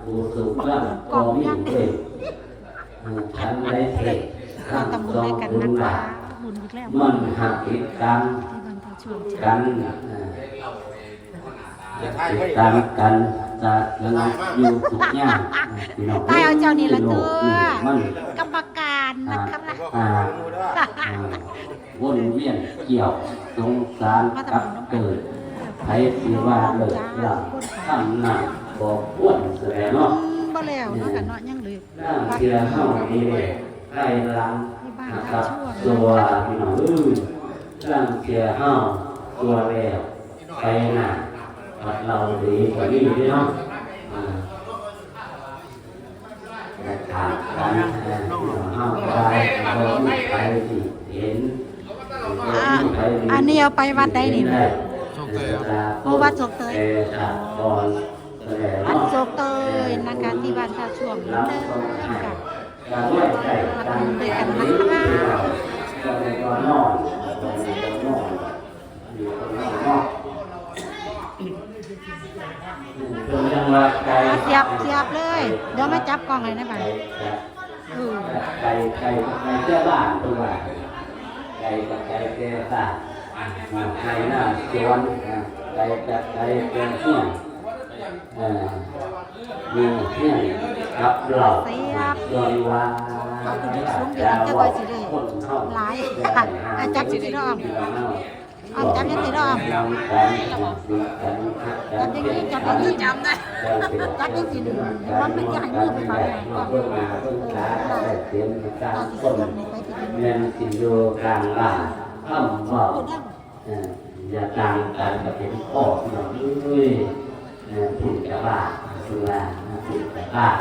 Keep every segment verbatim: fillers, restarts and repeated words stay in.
ผู้สุขลาภก็มีเด้อ เออ ฉันได้เทศน์ เราทำบุญด้วยกันนะคะ ทำสองบุญบาป บุญอีกแล้ว มันหักติดตาม ที่บ้านท่าช่วง กัน เออ ติดตามกัน ศาสนาอยู่ทุกอย่าง พี่น้อง ตายเอาเจ้านี่ละตัว โลกนี้มัน กรรมการนะคะ อ่า อ่า วนเวียนเกี่ยวสงสารกับเกิด ไผสิว่าเลิกลาทำนั่นบ่ควรแสดงเนาะ อืม บ่แล้วเนาะค่ะเนาะ ยังเหลือ ร่างเสียเฮานี่แหละ ภายหลังนะครับ ที่บ้านท่าช่วง ตัวพี่น้องเอ้ย ร่างเสียเฮาตัวแล้ว ไปหน้า พัดเราดีกว่านี้เด้อเนาะ อ่า แต่ขาดกัน เออ เฮาก็ได้ บ่มีใครสิเห็น อ่า บ่มีใครสิ อันนี้เอาไปวัดใดนี่ เห็นได้ โอ้ วัดโศกเตย แต่ขาดก่อน วัดโศกเตยนะคะ ที่บ้านท่าช่วงเหมือนเดิมค่ะ มาทำบุญด้วยกันนะคะ เพิ่นยังว่าไก่ เสียบ เสียบเลย เดี๋ยวมาจับกล้องให้นะบัดนี้ เออ ไก่ ไก่ ไก่เจ้าบ้านเพิ่นว่า ไก่กับไก่แก่บ้าน ไก่หน้าสวน ไก่กับไก่แก่เฮือน เออ มีเฮือนกับเรา เสียบ ส่วนว่า เอาขึ้นไปสูงเดี๋ยวจะว่าสิได้ คนเฮา หลาย อ่ะ จับสิพี่น้อง อ้อมจับยังสิเนาะ อ้อม จับยังสิ จับยังสิ จับได้ จับยังสิ มันเป็นจะให้มือไปบังหน้าก่อน เออ เออ เออ เออ แม่นสิอยู่กลางบ้าน คำเว้า เออ อย่าต่างกันก็เป็นข้อพี่น้องเอ้ย เออ ผู้จะบ้าน คือว่า ผู้จะบ้าน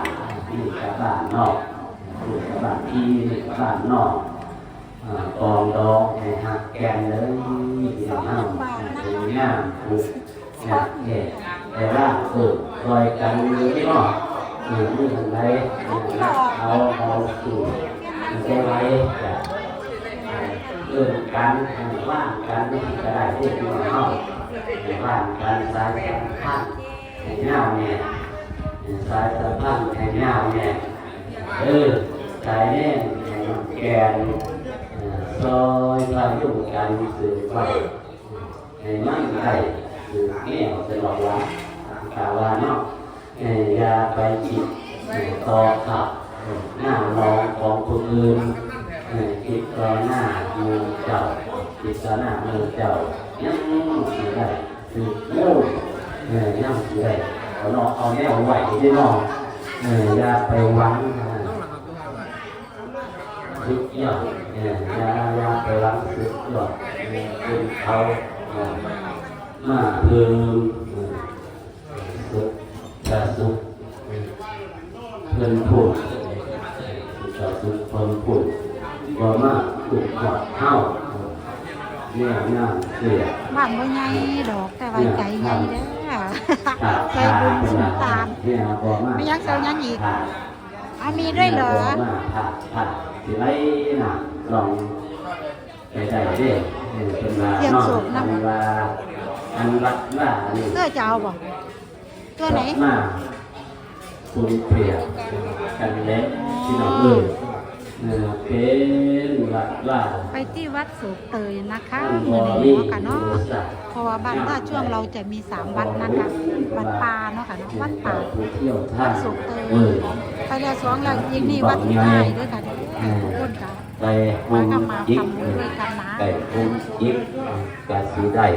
ผู้จะบ้านนอก ผู้จะบ้านพี่ ผู้จะบ้านนอก อ่า ปองดองให้ฮักแกงเลย พี่น้องเฮา พยายามปลูก เนี่ย เนี่ย แต่ว่าปลูกซอยกันอยู่นี่เนาะ เออ มื้อใด เออ เอา เอาสู่ มันจะไหลจ้ะ เออ เรื่องการ เออ ว่างกันนี่ก็ได้เด้อ พี่น้องเฮา เออ ว่างกันสายสัมพันธ์ให้ยาวแน่ เออ สายสัมพันธ์ให้ยาวแน่ เออ สายแน่นให้แกน เออ ซอยพายุงกันสืบไป ให้มันได้สืบแนวตลอดหลัง ตามว่าเนาะ เออ อย่าไปคิด เออ ต่อขับ เออ หน้าลองของคนอื่น เออ คิดต่อหน้าหมู่เจ้า คิดต่อหน้าหมู่เจ้า ยังสิได้ คือ โอ้ เออ ยังสิได้ เอาเนาะ เอาแนวไหวที่เนาะ เออ อย่าไปหวัง เออ สุดยอด เออ อย่า อย่าไปหวังสุดยอด เออ เป็นเขา เออ มาเพิ่ม เออ สุข จะสุข เพิ่นพูด จะสุข เพิ่นพูด บ่มาพูดกับเฮา เนี่ย น้ำเสีย บ้านบ่ใหญ่ดอก แต่ว่าใจใหญ่เด้อ ใจบุญสุนทาน เนี่ย บ่มา มีหยังเจ้ายังอีก อ่ะ มีด้วยเหรอ บ่มา ผ่า ผ่า สิไหลน้ำลอง ไปได้เด้อ เออ เพิ่นว่า เสียง เนาะ สูงนะ เพิ่นว่า อันวัดว่านี่ เออ จะเอาบ่ ตัวไหน มาคุณเปรียบกันแล้ว พี่น้องเอ้ย เออ เป็นวัดว่า ไปที่วัดโศกเตยนะคะ มื้อนี้เนาะค่ะเนาะ เพราะว่าบ้านท่าช่วงเราจะมีสามวัดนะคะ วัดป่าเนาะค่ะเนาะ วัดป่า วัดโศกเตย เออ ไปแล้วสองแล้ว อีกนี่วัดสุดท้ายเด้อค่ะเด้อ เออ ทุกคนค่ะ ไป ไปก็มาทำบุญด้วยกันนะ ไปโฮมจิตก็สิได้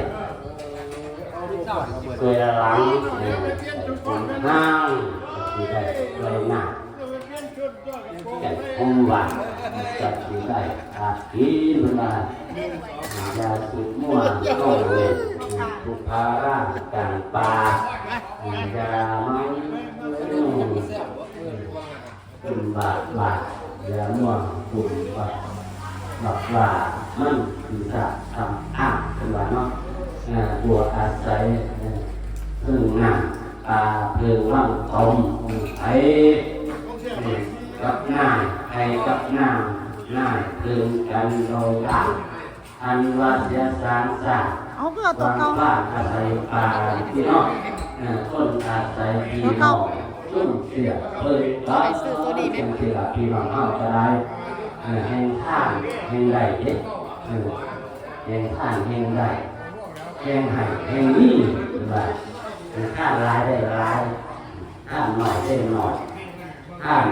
ช่วยหลัง เออ ห้างก็สิได้ ช่วยหน้า แต่ผมว่าก็สิได้ อาทิตย์ละ อย่าสูบมั่วเข้าเลย ผู้พาร่างกลางป่า อย่าเมา บุญบาปบาป อย่ามั่วบุญบาป บาปว่ามันคือสัตว์ทำอ้าง เพิ่นว่าเนาะ อ่า บัวอาศัย เออ เพิ่งน้ำปลาเพิ่งว่างตม ไผ เออ กับหน้า ไผกับหน้า หน้าเพิ่งกันเราบ้าง อันว่าเสียสางสร้าง เอาก็เอาตัวเก่า บ้านอาศัยป่าพี่น้อง เอ่อ คนอาศัยพี่น้อง ตัวเก่า เสียเพิ่นก็ ไปซื้อตัวนี้ไหม เป็นศิลปินของเฮาก็ได้ เออ แห่งทานแห่งใดเด้ เออ แห่งทานแห่งใด แห่งให้แห่งนี้ ว่า เออ ทานหลายได้หลาย ทานน้อยได้น้อย ทาน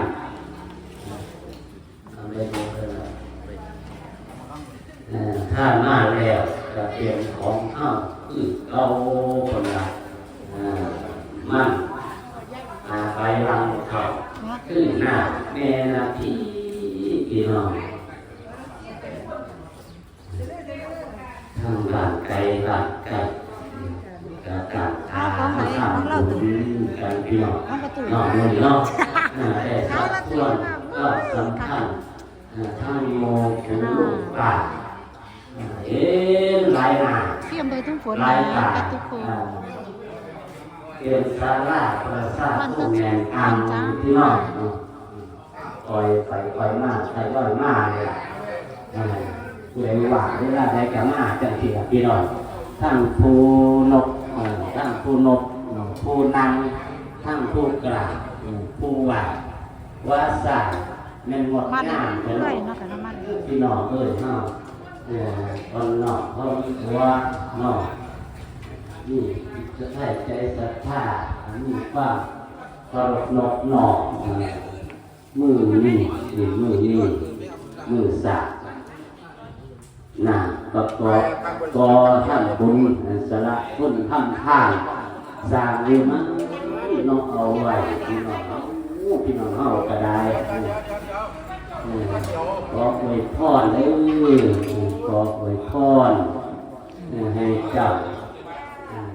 เอ่อ ถ้ามาแล้วก็เป็นของเฮาคือเก่า คนละ เอ่อ มัน อาไปลังเขา คือหน้าแม่นาที พี่น้อง ทางบ้านไกลบ้านใกล้ ก็ต่าง เอาของไหน ทาง ของเรา บุญกันพี่น้อง ของประตู เนาะ มื้อนี้เนาะ เออ แต่สักส่วนก็สำคัญ เอ่อ ทั้งโม ถึงลูกป้า เอ่อ เห็นหลายหน้า ที่อำเภอทุ่งฝน หลายตา นะคะ ทุกคน เอ่อ เป็นศาลาประชาคมแห่งอัง พี่น้องเนาะ คอยไปคอยมา ทยอยมาเลยล่ะ เอ่อ ผู้ใดว่างเวลาใดก็มาจังซี่ล่ะพี่น้อง ทั้งผู้นบ เอ่อ ทั้งผู้นบ เอ่อ ผู้นั่ง ทั้งผู้กราบ เอ่อ ผู้ไหว้ ว่าซ่าแม่นงดงาม มันเรื่อยเนาะค่ะ น้ำมัน พี่น้องเอ้ยเนาะ เอ่อ คนนอกเขามีตัวเนาะ นี่จะใส่ใจศรัทธา มีความเคารพนอบน้อม เอ่อ มื้อนี้ นี่ มื้อนี้ มื้อซ่า นะ ก็ ก็ ก็ทำบุญ สละคุณทำทาน สร้างอยู่มันเนาะ เอาไว้พี่น้อง โอ้ พี่น้องเฮาก็ได้ เออ เออ ขออวยพรเด้อ ขออวยพร เออ ให้เจ้า เออ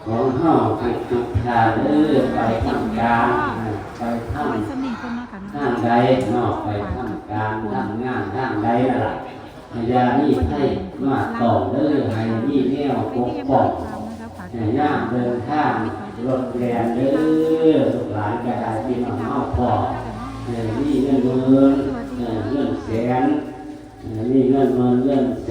ของเฮาทุกทุกๆท่านเด้อ ไปทำการ ไปทำ ไว้สนิทคนนะคะ ทางใดเนาะ ไปทำการ ทำงาน ทางใดนั่นล่ะ อย่ามีไผมาต้องเด้อ ให้มีแนวปกป้อง ให้ยามเดินทาง รถแล่นเด้อ ลูกหลานก็ได้พี่น้องเฮาพ้อ เออ มีเงินหมื่น เออ เงินแสน เออ มีเงินหมื่น เงินแส